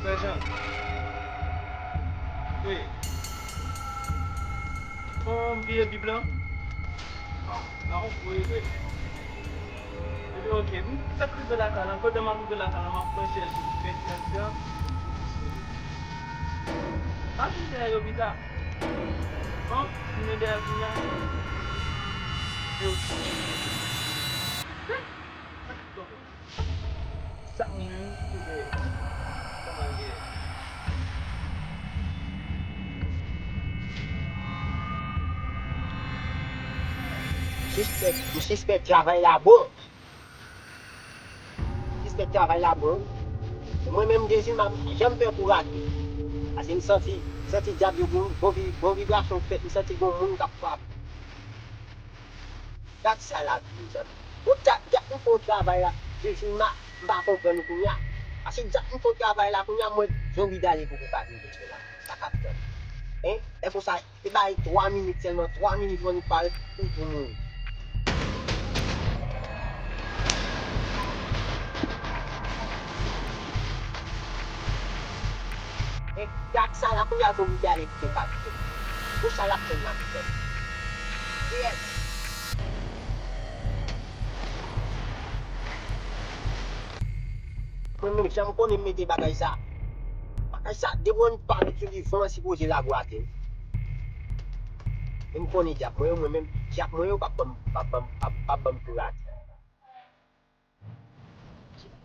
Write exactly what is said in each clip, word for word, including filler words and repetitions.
Lajan. Wi. Ou bliye Bib lan? Non, wi, wi. Epi, ok, m t ap rive lakay la, pandan m ap rive lakay la, m ap pran chèz yo, m ap vin dèyè yo pita. Bon, m vin dèyè kounye a. Yo. Sa m menm, kòman l ye? Sispèk, m sispèk travay la bon. Sispèk travay la bon. Mwen menm, Dezil, m ap janm pè pou rate. Paske m santi, m santi dyab yo gen bon vi-, bon vibrasyon fèt. M santi gen yon moun k ap frape. Gad sa la, mezanmi. Pou dat, dat m fè yon travay la, Dezil, m pa, m pa konprann ou kounye a. Paske dat m fè yon travay la, kounye a, mwen, zonbi dale poko pa vin jwenn la. Sa k ap tann? Hein? Lè konsa, te bay twa minit sèlman, twa minit, mwen, nou pare, ou tou mouri. E gad sa la, kounye a zonbi dale poko pa vin jwenn. Pou sa l ap tann la, mezanmi. Yes. Mwen menm, jan m konnen m mete bagay sa. Bagay sa, depi w pa met sou li, van an sipoze lage w atè. Men m konnen dyab mwen yo, mwen menm, dyab mwen yo p ap ban m, p ap ban m, p ap, p ap ban m kou atè.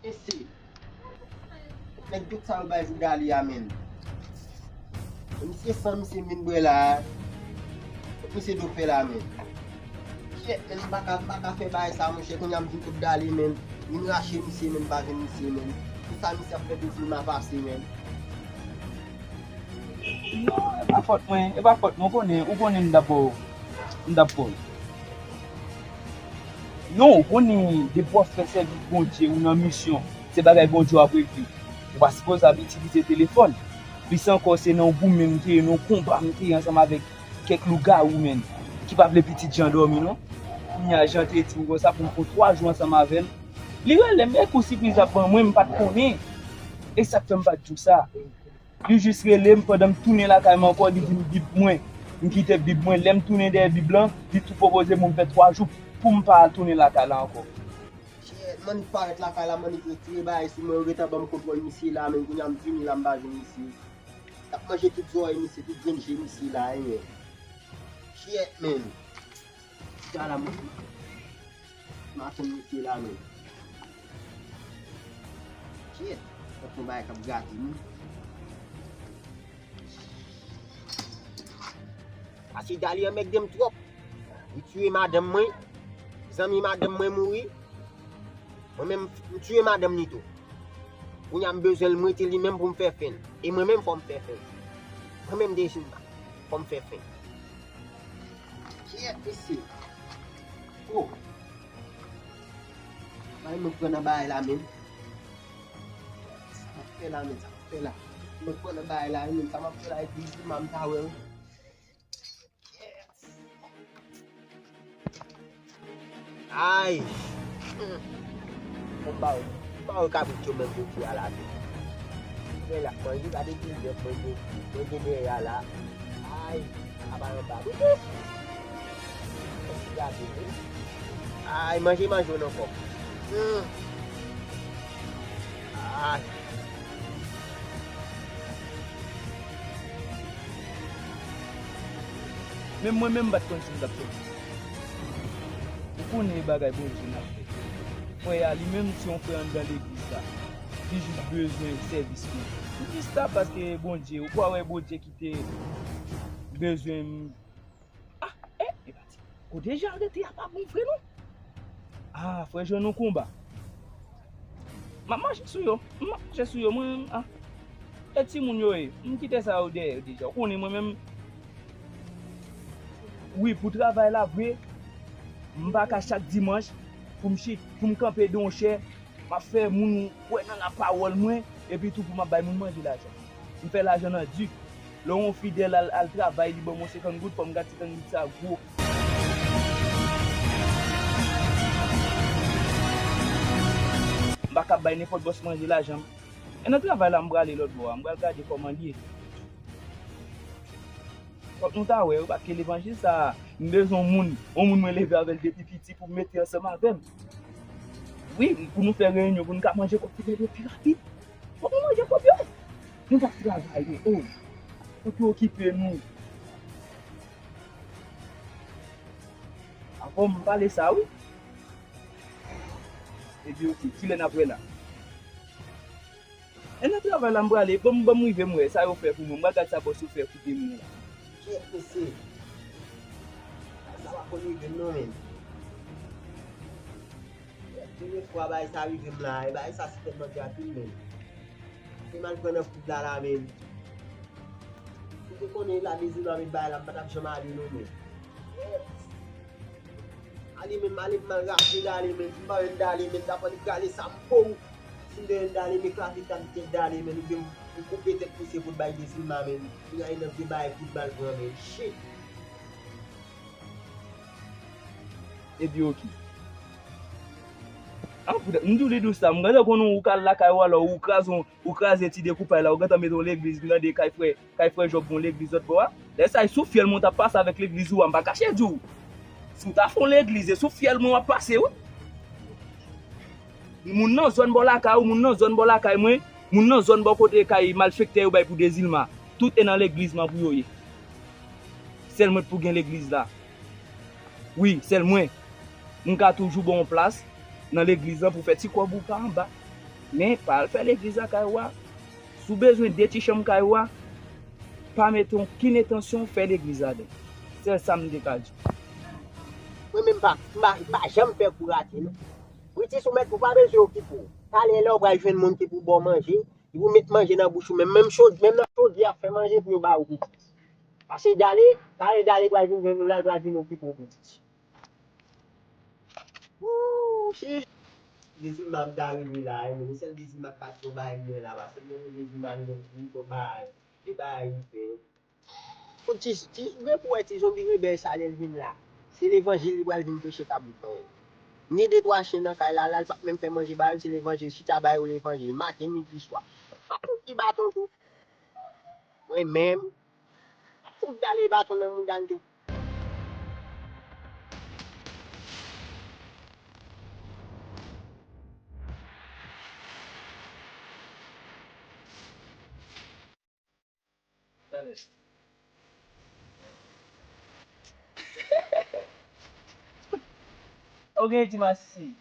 Mesye, nèg tout sa yo bay pou Dali a, menn. Misye san misye vin bwè la. Misye do fè la, menn. Shit, menn, m pa ka, m pa ka fè bagay sa, monchè. Kounye a m vin kot Dali, menn. Vin rache misye, menn, m pa jwenn misye, menn. Pou sa misye ap fè Dezil mal pase, menn. Non, e pa fòt mwen, e pa fòt mwen, ou konnen, ou konnen m t ap ba w, m t ap ba w. Non, ou konnen, depi w ap fè sèvis Bondye, ou nan misyon, se bagay Bondye w ap regle. Ou pa sipoze ap itilize telefòn. Plis ankò, se nan yon goumen m te ye, nan yon konba m te ye ansanm avèk kèk lougawou, menn, ki pa vle pitit Jan dòmi, non. Kounye a, Jan te di m konsa pou m pran twa jou ansanm avè l. Li rele m, e kou sipriz l ap ban mwen, m pa t konnen. E sa k fè m pa t di w sa. Li jis rele m pandan m tounen lakay mwen ankò, li di m Bib mwen. M kite Bib mwen. Lè m tounen dèyè Bib lan, li tou pwopoze m pou m fè twa jou pou m pa al tounen lakay la ankò. Shit, m annik parèt lakay la, m annik retire bagay sou mwen, yo gentan ban m kontwòl misye la, men kounye a m vini la, m pa jwenn misye. T ap manje tout zòrèy misye, tout grenn je misye la, e. Shit, man. Sa la, mwen. M a tann misye la, men. Shit. Fòk yon bagay k ap gate m. Paske Dali anmègde m twòp. Li tiye madanm mwen. Zanmi madanm mwen mouri. Mwen menm, m tiye madanm li tou. Kounye a m bezwen l, m rete li menm pou m fè fen l. E mwen menm fò m fè fen l. Mwen menm Dezil, fò m fè fen l. Kiyès mesye? Oh! Bay mwen pran nan bagay la menm. Sa m ap fè la menm, sa m ap fè la? Mwen pran nan bagay la menm, sa m ap fè la epi m ta wè wi. Ay! Hmm. Bon, m pa wè, m pa wè kabrit yo menm yo di a la tou. Mwen la, manje, gade ki lè mwen gen, mwen gen dèyè a la. Ay! Apa yon pa. Gade, wi. Ay, manje, manje w nan kòk. Hmm. Ay. Men mwen menm m pa t konn si m t ap sòti. Ou konnen e bagay Bondye n ap fè. Frè a li menm se yon frè anndan legliz la. Li jis bezwen sèvis mwen. M di sa paske Bondye, ou kwè wè Bondye ki te bezwen m. Ah, eh, e pati. Kote Jan rete a pa bon vre non. Ah, frè Jan nan konba. M ap mache sou yo. M ap mache sou yo. Mwen, ah. E timoun yo ye. M kite sa yo dèyè deja. Ou konnen mwen menm. Wi, pou travay la vre. M pa ka chak dimanch pou m chit, pou m kanpe de yon chè. M ap fè moun kwè nan lapawòl mwen, epi tou pou m ap bay moun manje lajan. M fè lajan nan di. Lè yon fidèl al, al travay, li ban m yon senkant goud, fò m gad senkant goud sa gwo. M pa ka bay nenpòt bòs manje lajan m. E nan travay la m prale lòt bò a, m pral gade kòman l ye. Fòk nou ta wè, yo pa t ke levanjil sa a. M bezwen yon moun, yon moun mwen leve avè l depi piti pou m mete ansanm avè m. Wi, pou nou fè reyinyon, pou nou ka manje kòb pi bèl yo pi rapid. Fòk nou manje kòb yo. Nou t ap travay, wi. Oh, fòk yo okipe nou. Avan m pale sa, wi. Epi, oke, kilè n ap wè la? E nan travay la m prale, ban m, ban m rive m wè sa yo fè pou mwen. M pral gad sa bòs yo fè pou de moun la. Kèt, mesye. Sa pa konn rive m non, menm. Premye fwa bagay sa rive m la, e bagay sa sitèlman di anpil, menm. Se mal pran nan poud la, la, menm. Si te konnen la dezil la met bagay la, m pa t ap janm ale non, menm. Ale menm, ale pou m al rache dale menm. Si m pa jwenn dale menm, ta fò li prale sa m po. Si m te jwenn dale, m eklate tèt dale menm. Oubyen m koupe tèt misye pou l bay dezil la menm. Li ale nan vye bagay poud mal pran menm. Shit. Epi oke. Ah, poutèt, m di w li dous la, m gentan konnen ou ka al lakay ou alò, ou kraze yon Ou kraze ti dekoupay la, ou gentan mete yon legliz, m tande kay frè, kay frè Jòb gen yon legliz lòt bò a. Lè sa a, sou fyèl mwen w t ap pase avèk legliz ou a, m pa kache di w. Si w ta fè yon legliz, e sou fyèl mwen w ap pase, wi. Moun nan zòn bò lakay ou, moun nan zòn bò lakay mwen, moun nan zòn bò kote kay malfektè yo bay pou dezilma, tout e nan legliz mwen pou yo ye. Sèl mwen k pou gen legliz la. Wi, sèl mwen. M ka toujou ba w yon plas nan legliz lan pou fè ti kòb ou pa anba. Men, pa al fè legliz lakay ou a. Si w bezwen de ti chanm kay ou a, pa mete okenn entansyon fè legliz ladan. Sèl sa m te ka di. Mwen menm pa, m pa, m pa janm fè kou rate, non. Wi, ti soumèt, ou pa bezwen okipe w. Talè lè w pral jwenn moun ki pou ba w manje, li pou met manje nan bouch ou, menm, menm chod-, menm nan chodyè ap fè manje pou yo ba ou pitit. Pase dale, dale, dale pral vin jwenn ou la, pral vin okipe w pitit. Wouchi! Dezilma m ta rive la, e, men sèl dezilma k pa t yon bagay mwen la, paske mwen dezilma m yon gwo bagay, de bagay m fè. Fout ti, ti, gen pou wè ti zonbi rebèl sa lè l vin la. Se levanjil li pral vin preche kabrit mwen. Ni de twa chen nan kay la, la, l p ap menm fè manje ba yo, se levanjil, chita ba yo levanjil, maten, midi, swa. M ap fout li baton tou. Mwen menm, m ap fout dale baton nan mouda l tou. Ou gen ti masisi.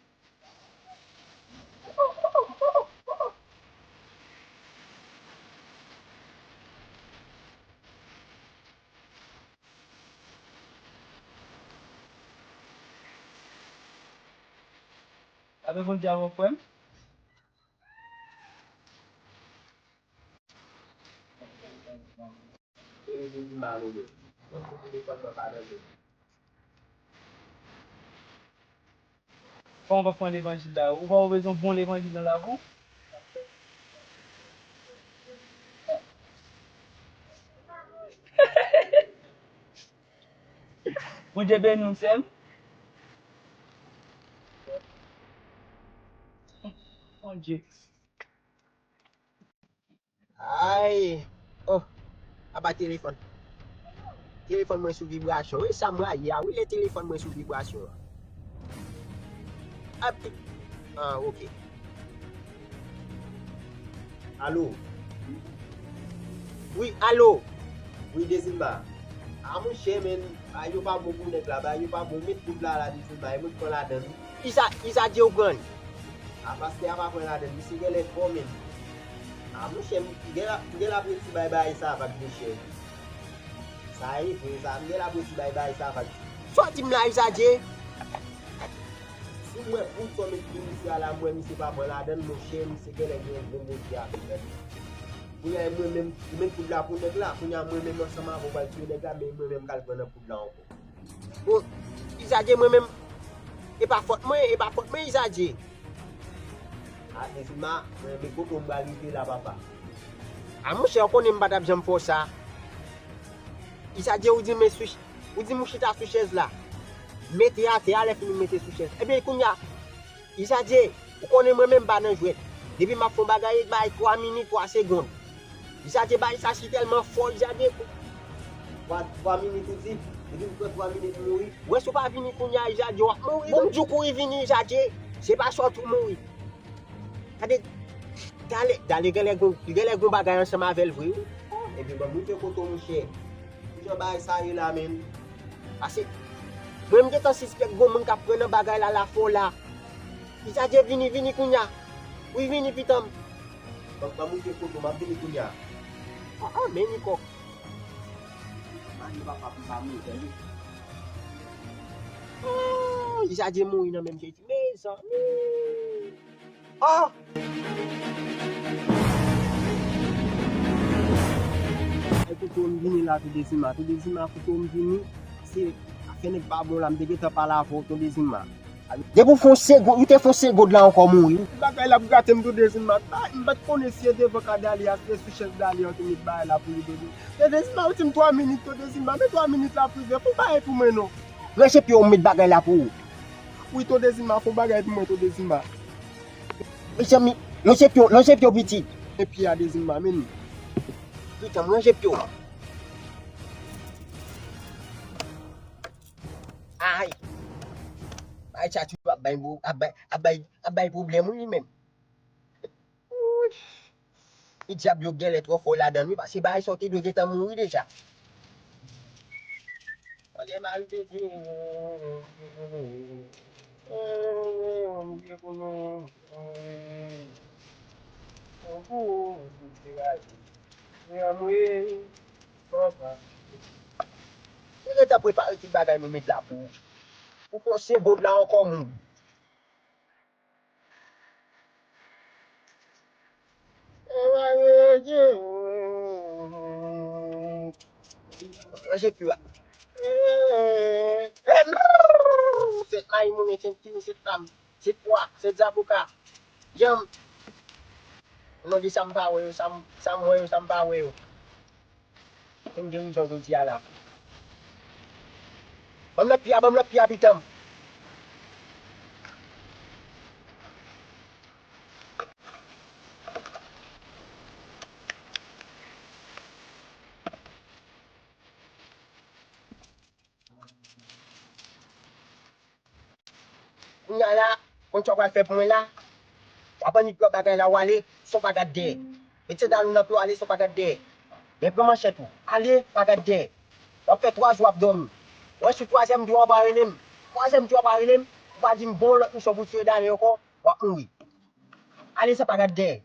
Ape konn di avè w, frè m. Kòman w pa pran levanjil la? Ou pa bezwen bon levanjil nan lavi w? Bondye beni w, sè m. Bondye. Ay! Oh! Apa telefòn. Telefòn mwen sou vibrasyon. E sa m rayi a wi, lè telefòn mwen sou vibrasyon an. Ap-, ah, oke. Alo? Wi, alo? Wi, Dezilma. A monchè, men, bagay yo pa bon pou nèg la, bagay yo pa bon. Met poud la la, Dezilma, e mwen k pran ladann wi. Isa, Isa Dye ou pran l. A pastè a pa pran ladann, misye genlè fò menm. A monchè, m genlè, m genlè ap resi bay bagay sa a vag monchè. Sa e vre sa, m genlè ap resi bay bagay sa a vag. Sa w di m la, Isa Dye? Si m wè poud sa w met pou misye a la, m wè misye pa pran ladann, monchè, misye genlè gen yon gwo moti avèk nèg la. Kounye a, e mwen menm, ou met poud la pou nèg la, kounye a, mwen menm ansanm avè w pral tiye nèg la, men mwen menm m pral pran nan poud la ankò. Bon, Isa Dye, mwen menm, e pa fòt mwen, e pa fòt mwen, Isa Dye. A, Dezilma, mwen, men kote w m pral rive la, papa. A, monchè, ou konnen m pa t ap janm fè w sa. Isa Dye, ou di m men sou, ou di m ou chita sou chèz la. Mete atè a, lè fini m mete sou chèz. Ebyen, kounye a, Isa Dye, ou konnen mwen menm m pa nan jwèt. Depi m ap fè yon bagay, bay twa minit, twa segonn. Isadye bay sa si tèlman fò, Isadye. Twa, twa minit ou di, depi m pran twa minit m mouri. Ou wè si w pa vini kounye a, Isadye, w ap mouri. Bon, m di w kouri vini, Isadye. Se pa sòt ou mouri. Gade, Dale, Dale genlè gon, genlè gon bagay ansanm avè l vre, wi. Epi ban m moute kote w, monchè. Kijan bagay sa ye la, menm? Pase, mwen m gentan sispèk gon moun k ap pran nan bagay la, la fò la. Isadye vini, vini kounye a. Wi, vini, pitan m. Ban, ban m moute kote w, m ap vini kounye a. Ah, ah, men Nikòk. Mari papa m pa moute, wi. Oh, Isadye mouri nan menm jeti. Mezanmi. Oh! Ay, kote w m vini la, Tondezima. Tondezima, kote w m vini. Se afè nèg pa bon la, m te gentan pale avè w, Tondezima. Depi w fè yon segond, ou te fè yon segond la ankò mouri. Bagay la ap gate m, Tondezima. Ay, m pa t konnen si e devan ka Dali a, si e sou chèz Dali an te met bagay la pou li, Tondezima. Tondezima, ou di m twa minit, Tondezima. Men twa minit la ap rive. Fè yon bagay pou mwen, non. Ranje pye w, m met bagay la pou ou. Wi, Tondezima, fè yon bagay pou mwen, Tondezima. Mezanmi, lanje pye w, lanje pye w, pitit. E pye a, Dezima, men. Pitit, m ranje pye w. Ay. Bay sa tou ap bay, ap bay, ap bay, ap bay pwoblèm, wi, li menm. Wi. Ti dyab yo genlè twò fò ladan l, wi, paske bagay sa w te dwe gentan mouri deja. Olè mari de Dye. Ou gentan prepare ti bagay nou met la pou ou. Ou fè yon segond la ankò mouri. Ranje pye a. Sèt mayi moulen, sèt tini, sèt fanm, sèt pwa, sèt zaboka. Janm. Non, di sa m pa wè yo, sa m, sa m wè yo, sa m pa wè yo. Pou m gen rezon jodi a la. Ban m lòt pye a, ban m lòt pye a, pitan m. Kounye a la, konn sa w pral fè pou mwen la? W ap annik lòt bagay la, w ale, san w pa gad dèyè. Met sandal ou nan pye w, ale, san w pa gad dèyè. Men pran manchèt ou, ale, pa gad dèyè. W ap fè twa jou w ap dòmi. W wè sou twazyèm jou a w pa rele m. Twazyèm jou a w pa rele m, ou pa di m bon lòt misyon pou tire Dani ankò, w ap mouri. Ale san pa gad dèyè.